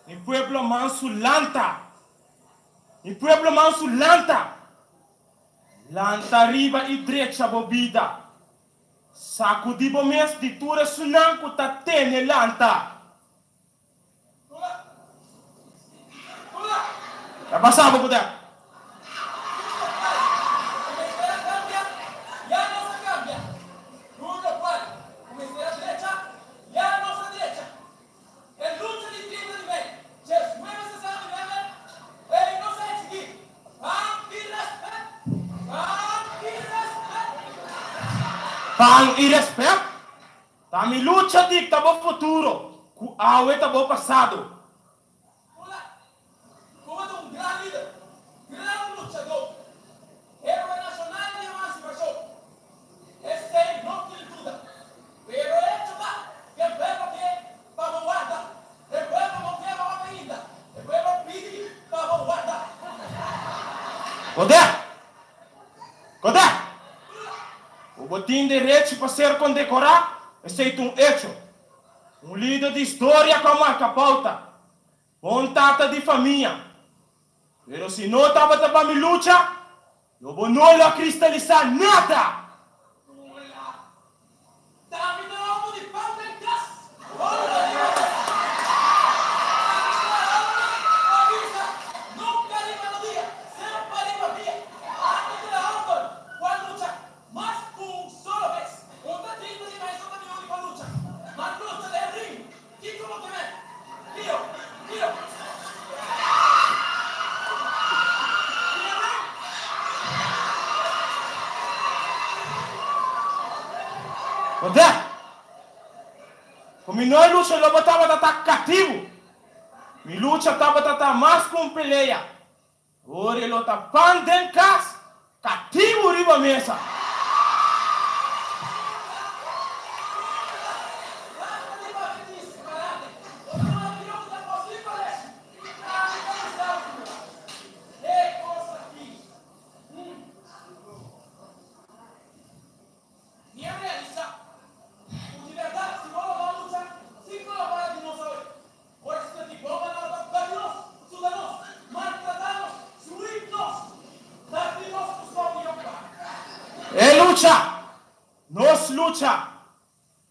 Mi pueblo mansu lanta! Mi pueblo mansu lanta! Lanta riba i drecha bo bida. Sakudí bo mes di tur esunnan ku ta tene lanta. Ta pasa bo ku ta. Pan i rèspèt ta mi lucha dikta bo futuro ku awe ta bo pasado. Kote! Kote! Ku bo tin derechi pa ser kondekorá, esei ta un echo. Un lider di historia ku a marka pauta. Bon tata di famia. Pero si no tabata pa mi lucha, lo bo no lo a kristalisá nada! Odè, ku mi no lucha lo bo tabata ta katibu. Mi lucha tabata ta mas ku un pelea. Ora e lo ta pan den kas, katibu riba mesa. E lucha, nos lucha,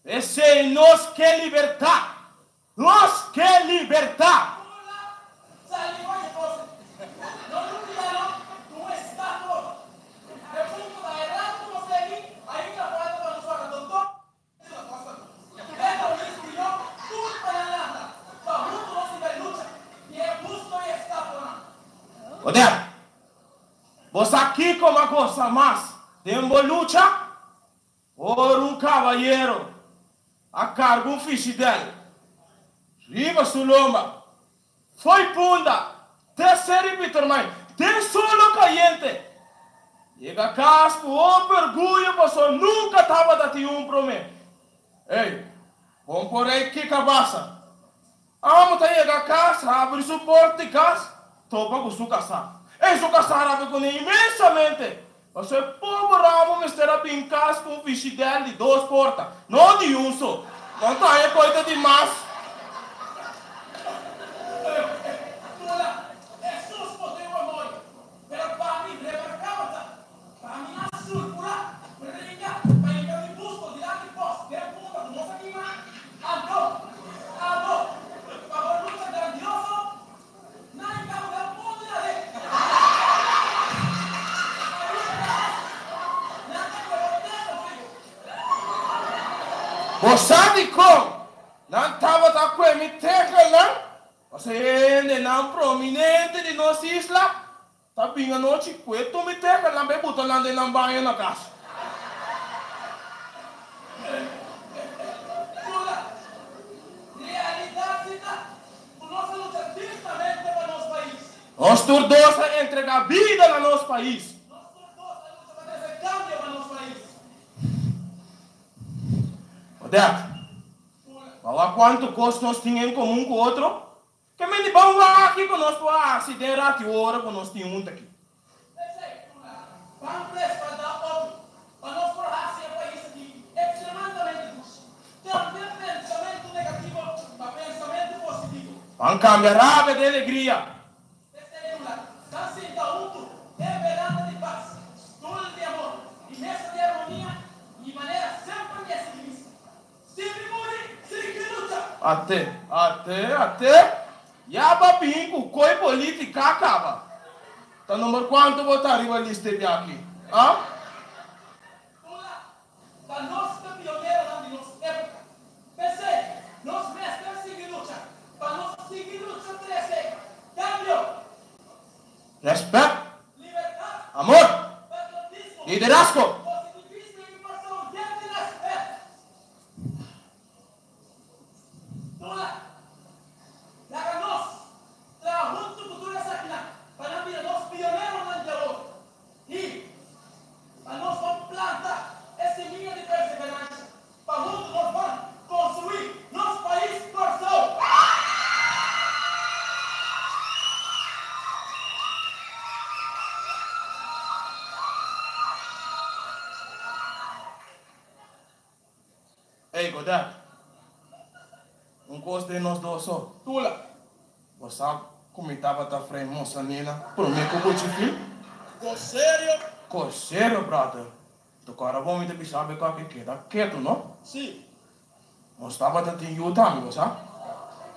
p'esei nos ke libertad, nos ke libertad! Poder. Bo sa kiko m'a gosa mas den bo lucha? Ora un kabayero a karga un fishidel riba su lomba, fo'i Punda te Seri Pietermaai den solo kayente, yega kas ku hopi orguyo pasobra nunka tabata tin un promé. Ey, bon por ey kiko a pasa? Amo ta yega kas, habri su port di kas, topa ku su kasá. Ey, su kasá rabia kuné inmensamente, pasobra e pober amo mester a bin kas ku un fishidèl di dos porta, no di un so. Nan ta haña koe ta di mas. Bo sa dikon nan tabata kue mi tekelnan? Pasobra e hendenan prominente di nos isla Ta bin anochi kue tur mi teka nan bay buta nan den nan baño na kas. Nos tur dos a entregá bida na nos pais. Nos tur dos a lucha pa trese kambio pa nos pais. Odette, bo wak kuantu kos nos tin en komun ku otro? Ke men di bon wak kiko nos por hasi den rati ora ku nos tin huntu aki? P'esei, ban respaldá otro pa nos por hasi e pais aki ekstremadamente dushi. Kambia pensamentu negativo pa pensamentu positivo. Ban kambia rabia den alegria. P'esei, ban sinta huntu den veranda di pas, stul di amor i mesa di armonia i manera semper mi a sigui bisa, Si mi muri, sigui lucha! Ate, ate, ate! Ya bo bin ku koi politika kaba. Ta number kuantu bo ta riba lista e biaha aki, ah? Hola, ta nos ta pioneronan di nos epoka. P'esei, nos mester sigui lucha pa nos sigui lucha trese kambio. Rèspèt. Libertat. Amor. Patriotismo. Liderazgo. Positivismo i kòrsou yen di rèspèt. Tula. Laga nos traha huntu ku tur esakinan pa nan bira nos pioneronan di awor i pa nos por planta e simia di perseveransha pa huntu nos ban konstruí nos pais Kòrsou. Ey, Godard. Un kos den nos dos so. Tula. Bo sa ku mi tabata frei mosa Nina promé ku bo chifil? Kos serio? Kos serio, brother. Tokora bo mi ta bisa bo ku a keda ketu, no? Si. Nos tabata tin yu tambe, bo sa?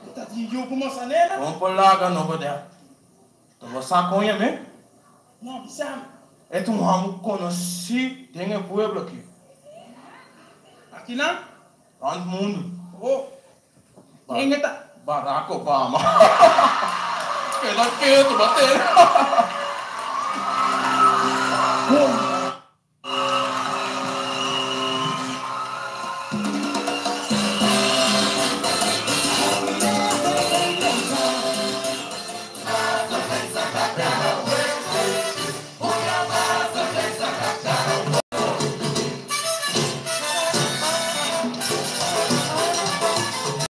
Bo ta tin yu ku mosa Nina? Kon por laga no, Godard. Ta bo sa kon yam'é? No, bisa mi. E ta un hòmber konosí den e pueblo akí. Akinan? Rònt mundu. Oh, ken e ta? Barack Obama. Keda ketu, bat'é.